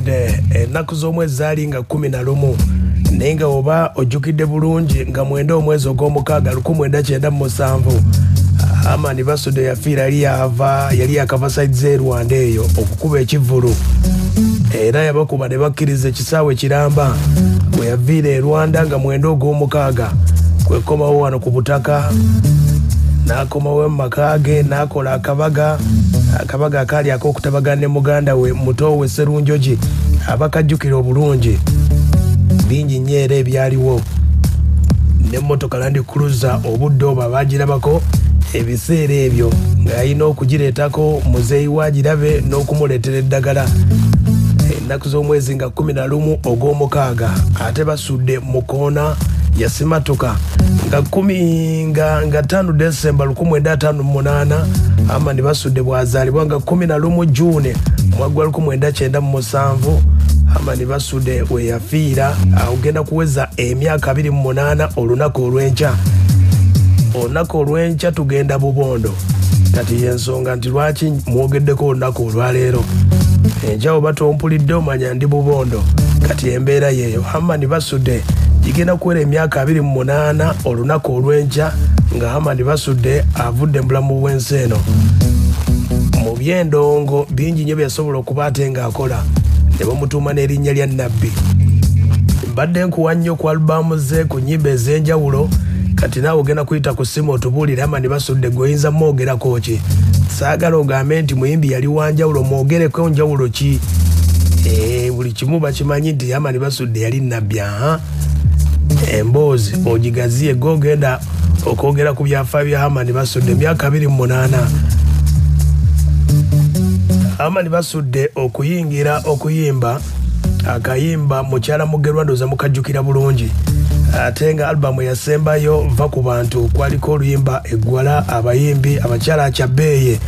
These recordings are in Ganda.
Basudde ennaku z'omwezi zaali nga 11, naye nga oba ojjukidde bulungi nga 9 omwezi ogw'omukaaga 1997 Hamani Basudde yafiira yali yakava side z'e Rwanda eyo okukuba ekivvulu, era yabakuba ne bakkiriza ekisaawe kiramba. Bwe yaviira e Rwanda nga 9 ogw'omukaaga kwekomawo wano ku butaka, n'akomawo mu maka ge n'akola akabaga akaali ak'okutabagana ne muganda we muto we Sserunjogi abakajjukira obulungi. Bingi nnyo era ebyaliwo, n'emmotoka Land Cruiser obudde obwo abaagirabako ebiseera ebyo ng'alina okugireetako muzeeyi w'agirabe n'okumuleetera eddagala. Ennaku z'omwezi nga 11 ogw'omukaaga ate Basudde mu koona yasimatuka nga 5 Desemba 1958. Hamani Basudde bw'azaalibwa nga 11 June mwaka 1997 Hamani Basudde we yafiira. Ogenda kuweza emyaka 28 olunaku olw'enkya. Olunaku olw'enkya tugenda Bubondo. Kati yensonga nti lwaki mwogeddeko olunaku olwaleero, enkya oba tompulidde omanya ndi Bubondo. Kati embeera yeeyo. Hamani Basudde gigenda kuwera emyaka 28 olunaku olw'enkya nga Hamani Basudde avudde mu bulamu bw'ensi eno. Mu by'endongo bingi nnyo bye yasobola okuba ate ng'akola, ne bamutuuma n'erinnya lya Nabbi. Mbadde nkuwa nnyo ku alubamu ze ku nnyimba ez'enjawulo. Kati naawe ogenda kuyita ku ssimu otubuulire Hamani Basudde gwe oyinza mwogerako ki. Saagala ogambe nti muyimbi yali wanjawulo, mwogereko njawulo ki? Buli kimu bakimanyi nti Hamani Basudde yali nabbi. Aha, emboozi ogigaziye, gogenda okwogera ku byafaayo bya Hamani Basudde emyaka 28. Hamani Basudde okuyingira okuyimba akayimba Mukyala Mugerwa, ndowooza mukajjukira bulungi, ate nga alubamu yasembayo Nva ku Bantu kwaliko oluyimba Eggwala, abayimbi abakyala akyabbeeye.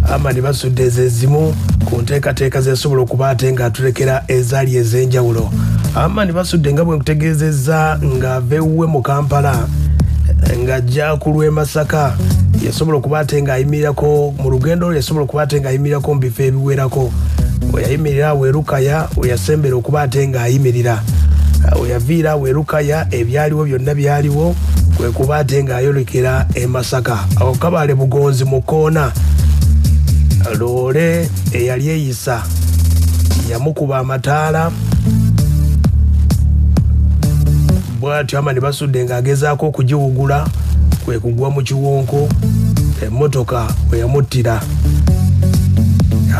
Hamani Basudde ze zimu ku nteekateeka zesobola okuba ate ng'atulekera ezaali ez'enjawulo. Hamani Basudde nga bwe nkutegeezezza ng'ava ewuwe mu Kampala ng'ajja ku lw'e Masaka, yasobola okuba ate ng'ayimirirako mu lugendo lwe, yasobola okuba ate ng'ayimirirako mu bifo ebiwerako. We yayimirira we Lukaya, we yasembera okuba ate ng'ayimirira, we yaviira we Lukaya, ebyaliwo byonna byaliwo kwe kuba ate ng'ayolekera e Masaka. Awo Kabale Bugonzi mu koona, loole eyali eyisa yamukuba amataala bw'atyo Hamani Basudde ng'agezaako okugiwugula kwe kugwa mu kiwonko, emmotoka we yamuttira.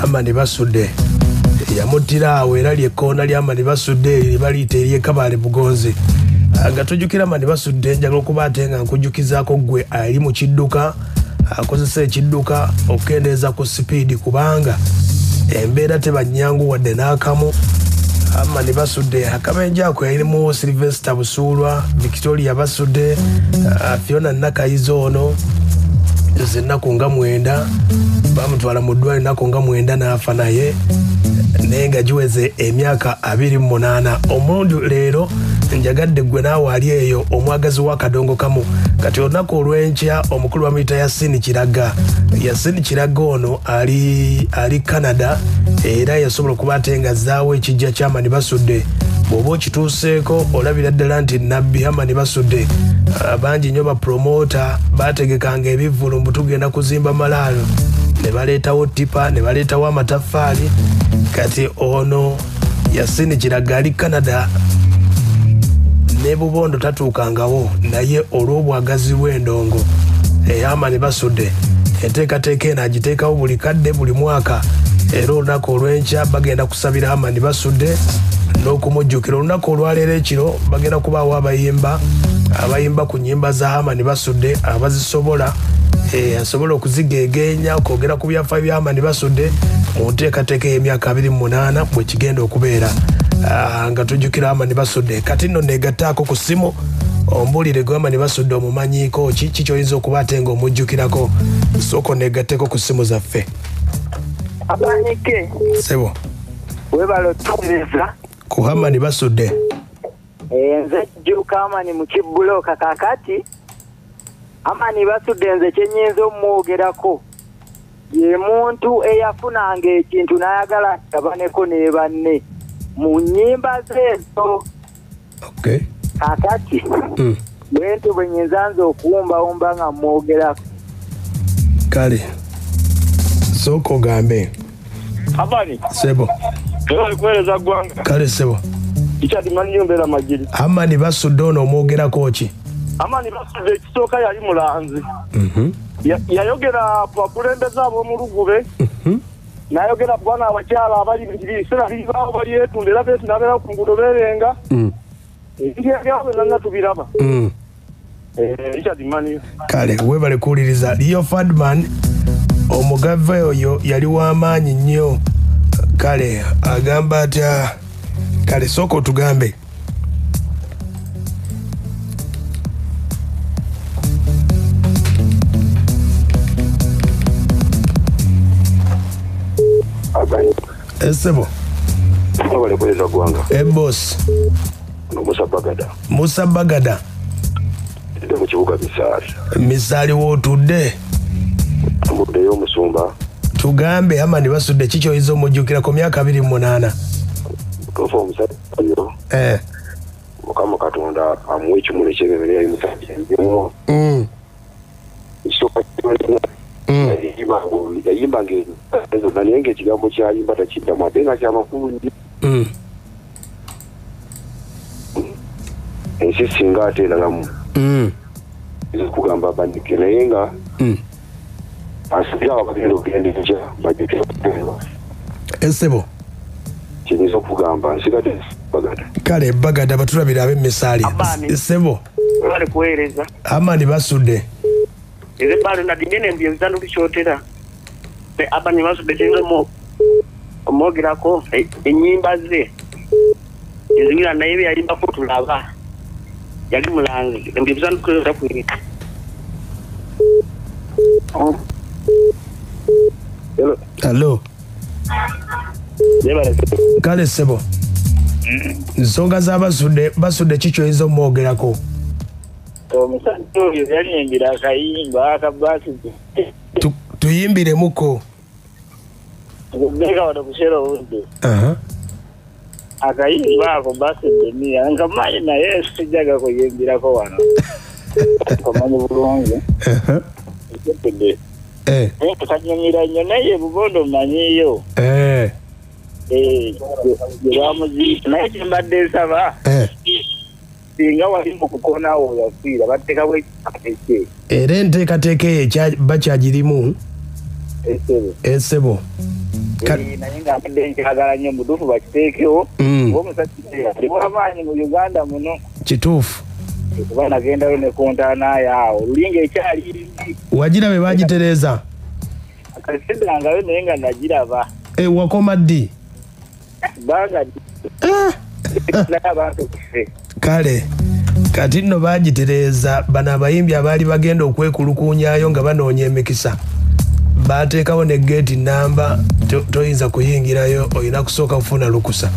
Hamani Basudde yamuttira awo, era lyekkoona lya Hamani Basudde eryo lye baliyita ery'e Kabale Bugonzi. Nga tujjukira Hamani Basudde, njagala okuba ate nga nkujjukizaako ggwe ali mu kidduka akozesa ekidduka okukendeeza ku sipiidi, kubanga embeera teba nnyangu wadde n'akamu. Hamani Basudde akabenje ako yalimu Sylvester Busuulwa, Victoria Basudde, Fiona Nakayiza ono zennaku nga 9 bamutwala mu ddwaliro, ennaku nga 9 n'afa naye, naye nga giweze emyaka 28. Omulundi leero njagadde ggwe naawe ali eyo omwagazi w'akadongo kamu. Kati olunaku olw'enkya omukulu bamuyita Yasini Kiraga. Yasini Kiraga ono ali Canada, era yasobola okuba ate nga zaawo ekijja kya Hamani Basudde. Bw'oba okituuseeko olabira ddala nti nabbi Hamani Basudde. Bangi nnyo bapromota bategekanga ebivvulu mbu tugenda kuzimba malaalo, ne baleetawo tipa, ne baleetawo amataffaali. Kati ono Yasini Kiraga ali Canada ne Bubondo tatuukangawo, naye olw'obwagazi bw'endongo Hamani Basudde enteekateeka eno agiteekawo buli kadde, buli mwaka, era olunaku olw'enkya bagenda kusabira Hamani Basudde n'okumujjukira. Olunaku olwaleero ekiro bagenda kubaawo abayimba ku nnyimba za Hamani Basudde abazisobola, asobola okuzigeegeenya okwogera ku byafaayo bya Hamani Basudde mu nteekateeka ey'emyaka 28 bwe kigenda okubeera, nga tujjukira Hamani Basudde. Kati nno neegattaako ku ssimu ombuulire gwe Hamani Basudde omumanyiiko ki, ki ky'oyinza okuba ate ng'omujjukirako. Sooka oneegatteko ku ssimu zaffe. Amanyike. Ssebo. Weebale otuweereza. Ku Hamani Basudde. Nze Jjuuko Hamani mu kibbulooka. Kaakati Hamani Basudde nze kye nnyinza omwogerako ye muntu eyafunanga ekintu n'ayagala agabaneko ne banne. Mu nnyimba ze ezo. Okay. Kakati bwentyo bwe nnyinza nze okuwumbawumba nga mwogerako. Kale sooka ogambe. Amani. Sebo. Era kuweereza ggwanga. Kale sebo. Richard Manyo mbeera Magiri. Amani Basudde ono omwogerako ki? Amani Basudde ekisooka yali mulanzi. Yayogera ku bakulembeze ab'omu Lugube. N'ayogera ku baana abakyala abali ebiseera biribaawo balyetunda era beetunda abeera ku nguudo beerenga. Ebintu byabwe byonna tubiraba. Richard Manyo. Kale weebale kuwuliriza. Leo Ferdman omugave oyo yali w'amaanyi nnyo. Kale agamba atya? Kale sooka otugambe. Esebo. Wabale kuweza ggwanga. Boss. Musa Bagada. Musa Bagada. Ndi mu kibuga Misaali. Misaali w'otudde. Mbuddeyo omusumba. Tugambe Amani Basudde kiki oyinza omujjukira ku myaka 28? Mutuufu omusajja oyo. Mukama Katonda amuwe ekimuli eky'emibiri yali musajja ennyo. Ekisooka yayimbanga ezo naye ng'ekigambo ky'ayimba takiddamu ate nga kyamakulu nnyo. Ensi singa ate eralamu. Kugamba bandike naye nga asibira abagenda okugenda enkya bajjukire okugenda. Esebo. Kiyinza okugamba nsigadde Bagada. Kale Bagada batulabira ab'Emisaali. Esebo. Wabale kuweereza. Amani Basudde. Eze balo na dinene mbye bizandu kikyotera. Amani Basudde kiyinza omwogerako ennyimba ze. Eziwira naye bye yayimbako tulaba. Yali mulanzi. Mbye bizandu kikyotera kuweereza. Hello. Kale sebo. Nsonga za Basudde, Basudde kiki oyinza omwogerako? Omusajja oyo yayimbira akayimba akabasudde. Tuyimbiremuko. Mbega wano kushera obudde. Akayimba ako Basudde niya nkamanyi naye sijjaga kuyimbirako wano. Kamanyi bulungi. Kanyumira nnyo naye bubondo mmanyiyo. Gye naye kyembadde nsaba singa wali mu kukonawo yafiira bateekawo ekye. Era enteekateeka eyo bakyagirimu. Esebo. Naye nga mbadde nkyagala nnyo mutuufu bakiteekewo. Omusajja ali w'amaanyi mu Uganda muno. Kituufu. Kuba nagendayo ne ku ntaana yaawo lulinga ekyali mbi. Wagira be bagitereeza? Akasiddangayo naye nga nagiraba. Wakoma ddi? Bbanga naye abantu kuffe. Kale kati nno bagitereeza bano abayimbi abaali bagenda okwekulukuunyayo nga banoonya emikisa bateekawo ne geeti namba toyinza kuyingirayo olina kusooka kufuna lukusa.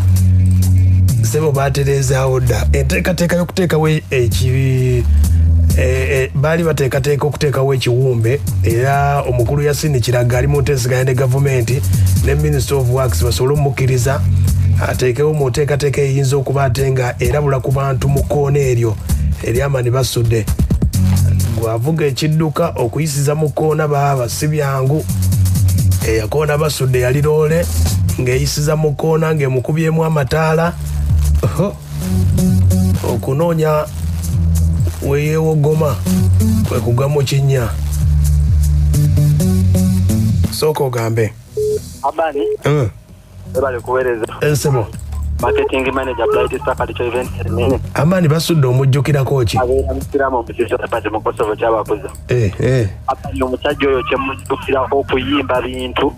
Sebo batereezaawo dda enteekateeka y'okuteekawo baali bateekateeka okuteekawo ekiwumbe era omukulu Yasini Kiraga ali mu nteeseganya ne gavumenti ne Minister of Works basobole omukkiriza ateekewo mu nteekateeka eyinza okuba ate nga erabula ku bantu mu kkoona eryo ery'Amani Basudde. Bw'avuga ekidduka okuyisiza mu kkoona baaba si byangu. Eyakoona Basudde yali loole ng'eyisiza mu kkoona ng'emukubyemu amataala okunoonya weyeewogoma kwe kugwa mu kinnya. Sooka ogambe. Abani. Webale kuweereza. Esebo. Marketing manager Bright Star Culture Event Nene. Amani Basudde omujjukirako ki? Abeera musiraamu omukiise pati mu Kosovo kyabakuza. Abani omusajja oyo kyemujjukirako okuyimba bintu.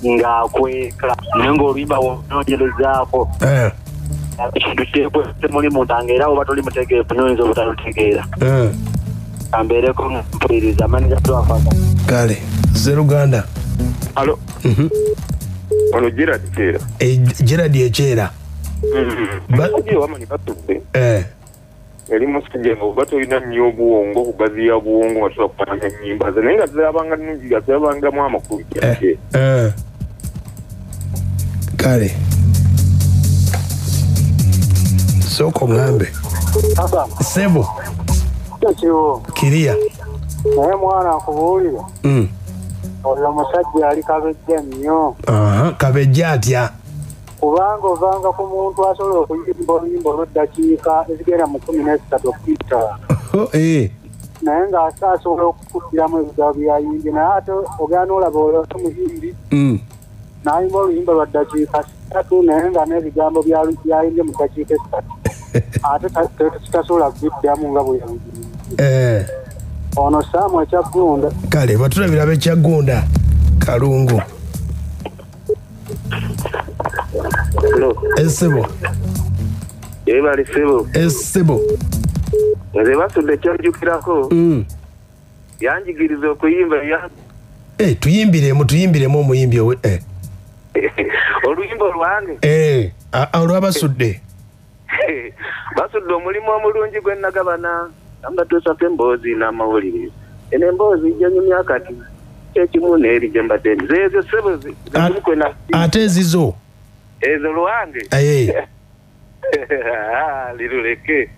Ng'akweka naye ng'oluyimba w'onoonyerezaako. Ekintu kyekwese muli munda era oba toli mutegeevu n'oyinza obutalutegeera. Kambeereko mpuliriza manager twafaka. Kale Zeruganda. Alo. Ono Gerard Kyera. Gerard Ekyera. Amani Basudde. Eri musajja nga oba tolina nnyo obuwongo okugaziya buwongo nga tosobola kumanya nnyimba ze naye nga zirabanga nnungi nga zirabangamu amakulu. Kale. Sooka oŋŋambe. Sebo. Kiriya. Naye mwana nkubuulira. Oyo omusajja ali kabejja nnyo. Kabejja atya? Kubanga ovanga ku muntu asobola okuyimba oluyimba olw'eddakiika ezigenda mu 13 okuyita. Naye ng'ate asobola okukuddiramu ebigambo byayimbye, naye ate ogenda n'olaba olwo omuyimbi n'ayimba oluyimba lwa ddakiika 3 naye nga n'ebigambo byayimbye mu ddakiika 3 ate tasobola kubiddamu nga bwe yabiyimbye. Ono Saamu Ekyaggunda. Kale batulabira ab'Ekyaggunda Kalungu. Esebo. Ebali sebo. Esebo. Nze Basudde kyanjukirako. Yanjigiriza okuyimba ya. Tuyimbiremu omuyimbi owe. Oluyimba olwange. Olw'Abasudde. Basudde omulimu omulungi gwe nagabana. Ambatuusako emboozi n'amawulire. Eno emboozi gyenyumya kati kyekimu n'eri gye mbadde nze ezo ssebo ate ezizo. Ezo lwange. Liruleke.